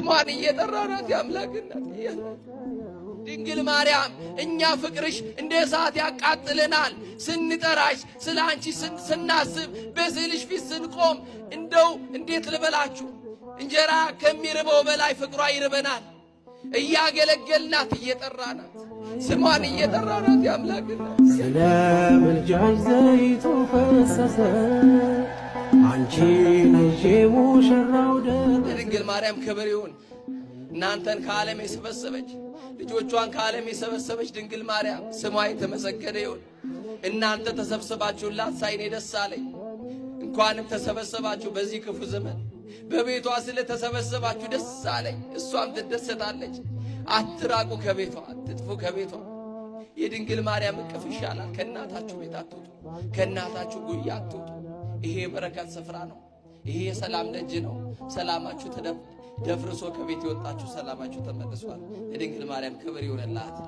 ስሟን እየጠራናት የአምላክ እናት እያልን ድንግል ማርያም እኛ ፍቅርሽ እንደ እሳት ያቃጥለናል። ስንጠራሽ፣ ስለ አንቺ ስናስብ፣ በስዕልሽ ፊት ስንቆም እንደው እንዴት ልበላችሁ፣ እንጀራ ከሚርበው በላይ ፍቅሯ ይርበናል። እያገለገልናት እየጠራናት ስሟን እየጠራናት የአምላክ እናት ስለ ምልጃሽ ዘይቱ ፈሰሰ፣ አንቺን ይዤ ሙሽራው ለድንግል ማርያም ክብር ይሁን። እናንተን ከዓለም የሰበሰበች፣ ልጆቿን ከዓለም የሰበሰበች ድንግል ማርያም ስሟ የተመሰገነ ይሁን። እናንተ ተሰብስባችሁላት ሳይኔ ደስ አለኝ። እንኳንም ተሰበሰባችሁ፣ በዚህ ክፉ ዘመን በቤቷ ስለተሰበሰባችሁ ደስ አለኝ። እሷም ትደሰታለች። አትራቁ ከቤቷ፣ አትጥፉ ከቤቷ። የድንግል ማርያም እቅፍ ይሻላል። ከእናታችሁ ቤት አትውጡ፣ ከእናታችሁ ጉያ አትውጡ። ይሄ የበረከት ስፍራ ነው። ይሄ የሰላም ደጅ ነው። ሰላማችሁ ደፍርሶ ከቤት የወጣችሁ ሰላማችሁ ተመልሷል። ለድንግል ማርያም ክብር ይሁንላት።